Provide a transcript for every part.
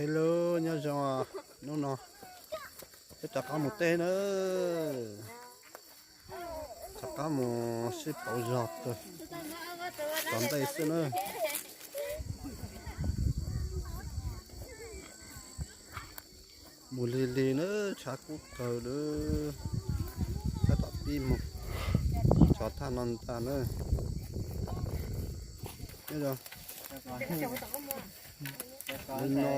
Hello, nyob zoo, hnub no peb rov qab mus teb na, rov qab mus sib pauv zog kawg, tov ntej xwb na. Mus lig lig na, tshav kub kawg na, tab tom pib mus, tshav thaj no ntag na. Li no,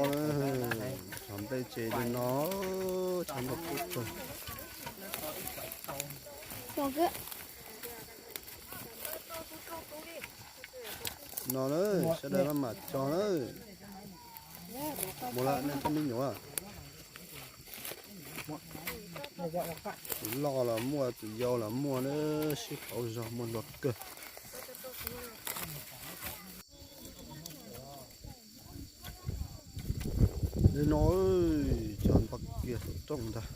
tshav nplej ces li no, tshav nplej kub kawg. No na, sawv daws maj mam tso na. Mus lawm nej cov me nyuam. Tus loj los muaj, tus yau los muaj na, sib pauv zog muaj luag kawg. Li no, tshav npog kiag rooj ntag.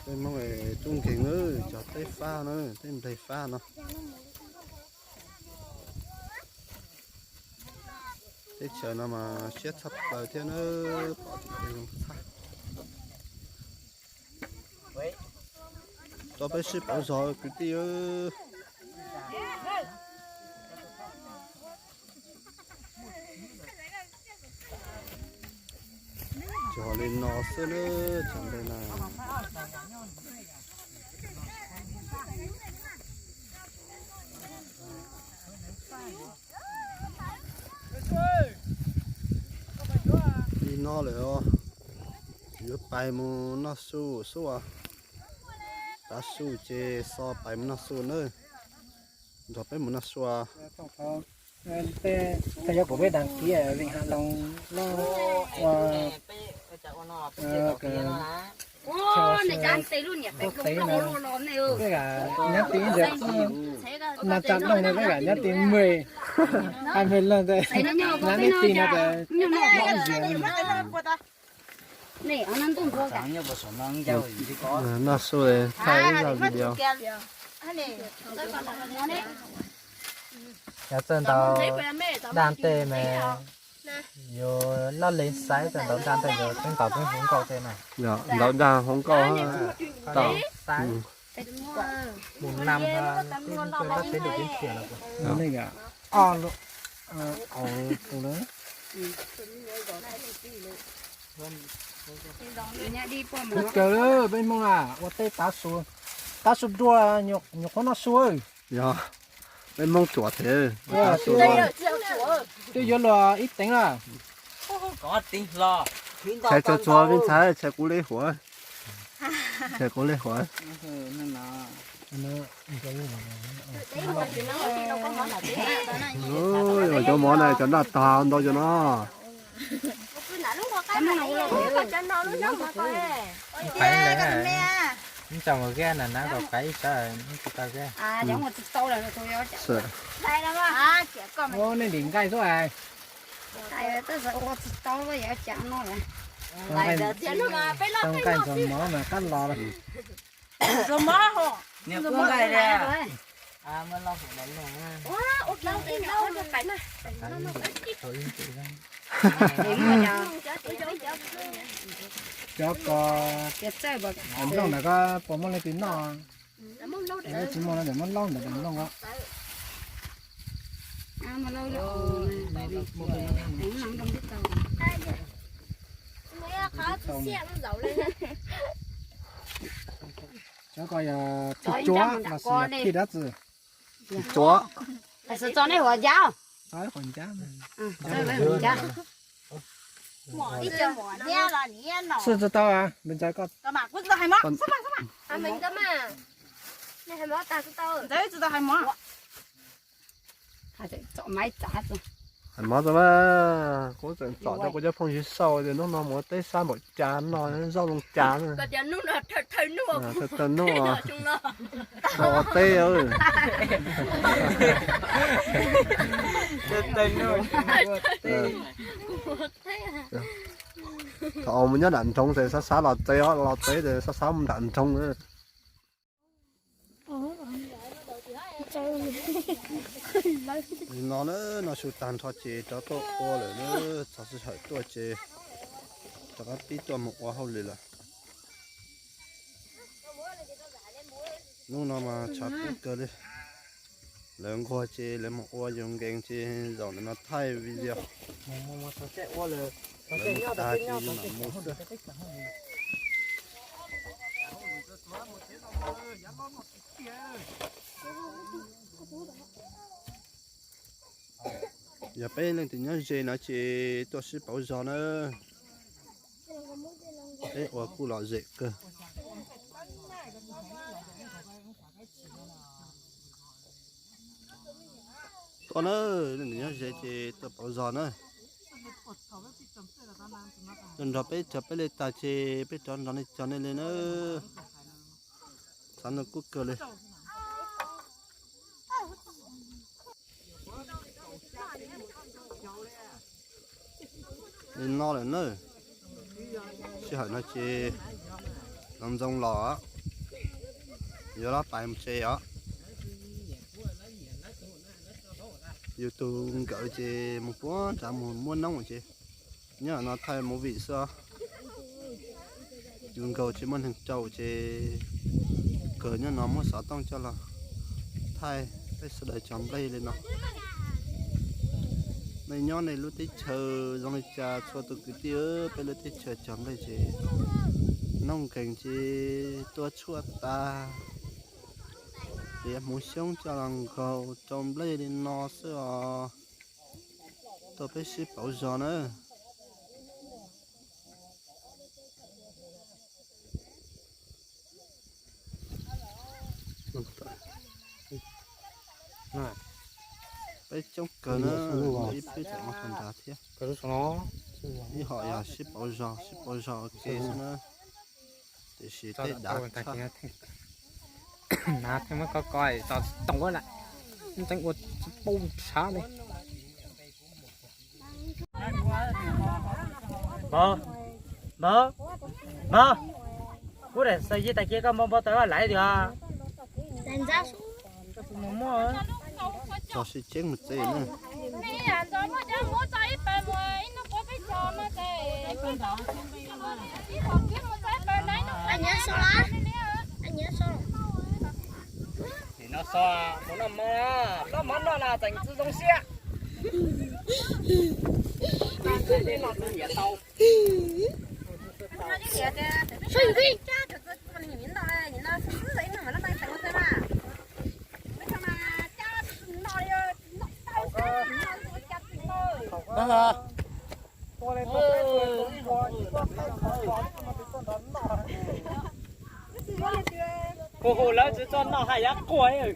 Peb Hmoob tub nkeeg na, cog teb fab na, teb nplej fab no. Teb chaws no mas siab tshaj plaws thiab na, pom tsis zoo txhaj. Tso peb sib pauv zog kwv tij. Cog li no xwb na, cog li no. Li no lawm os, yuav pais mus noj su xwb as. Tav su ces xo pais mus noj su nawb. Nrog peb mus noj su. Tej yog kuv peb đăng ký Vịnh Hạ Long loj ua quốc tế na, peb nyắn tin ntawd, năm trăm đồng no peb kam nhắn tin mười, hai mươi lần thôi, nhắn tin tin no. Noj su thaij ib zaj video. Yog txawj ntaus daj ntej mas yus loj li xaiv txawj ntaus daj ntej yus twb ntaus peb hluas nkauj tej na. Ntaus daj hluas nkauj. Mus năm twb peb lub peb tiam lawm. Kawg peb Hmoob na, ua teb tav su, tav su dua nyuam qhuav noj su. Yog, peb Hmoob ruam thiab. Twb yuav luag ib teev na. Txhais txhua txhua me ntxhais, txhais kuv li huav. Txhais kuv li huav. Cov mov na, cov noj tag ntau cov no. Nej dim nqaij xwb. Tau nqaij ntxuag mov mas qab los lawm. Cov ko, nplooj ntawm ko puas muaj leej twg noj? Tsis muaj no, muab laub ntawm nplooj os. Cov ko yog thij tsuav los sis yog thij dab tsi? Thij tsuav. Tso ib qho ncab. Xwb tsis tau, npawg ntxawg ko. Hais mov tso mas, kuv tseem tsom rau kuv cov phooj ywg saib tias hnub no mus ua teb sab npaum cas no, zaub zoo cas. Thawj hnub ua teb. Thaum mus nyob nram nroog ces xav xav los tsev, los tsev ces xav xav mus nram nroog. Li no na, no su tag nrho ces rov tuaj ua lawm na, txog sij hawm tuaj ces rov qab pib tuaj mus ua hauj lwm lawm. Hnub no mas tshav kub kawg li. Lawv nquag ces lawv mus ua yus nkees ces zaum ntawm no thaij video. Lawv mus tas ces yus mam mus xwb. Yog peb leej twg nyob ze no ces tuaj sib pauv zog na. Peb ua kuj lom zem kawg. Tuaj na, leej twg nyob ze ces tuaj pauv zog na. Tuaj nrog peb cog peb li tag ces peb rov nrog nej cog nej li na. Txav ntuj kub kawg li. Li no lawm na, sij hawm no ces los ntxoo los, yuav los pais mus tsev os. Yus tus nkawm ces mus puag nrad mus muab noob ces nyob no thaij movie xwb. Yus nkaus tsis muaj neeg rau ces kawg nyob no muab xov tooj coj los thaij peb sawv daws cog nplej li no. Nej nyob nej lub teb chaws zoo li cas txhua tus kwv tij, peb lub teb chaws cog nplej ces noob nkees ces tua tshuaj tas, tiav hmuv xyoob coj los nkaus rau nplej li no xwb os. Tuaj peb sib pauv zog na. Peb coob kawg na, ib phab tseem ua qhov nrad thiab. Ib hom yog sib pauv zog, sib pauv zog ua ke xwb na. Tiam sis tej dav tshaj. Nav thiaj muab koj koj tau tsis tau na, ntxeev ua tsis pub tshav li. Npawg, npawg, npawg, kuv daim xav yig tag kis koj npau npau taws laiv tias. Tso sib tseeb mus tsev na. Nim no so, mus noj mov, noj mov noj los tseem tsis zoo siab. Hu hu lawv tsis txog noj haj yam quaj.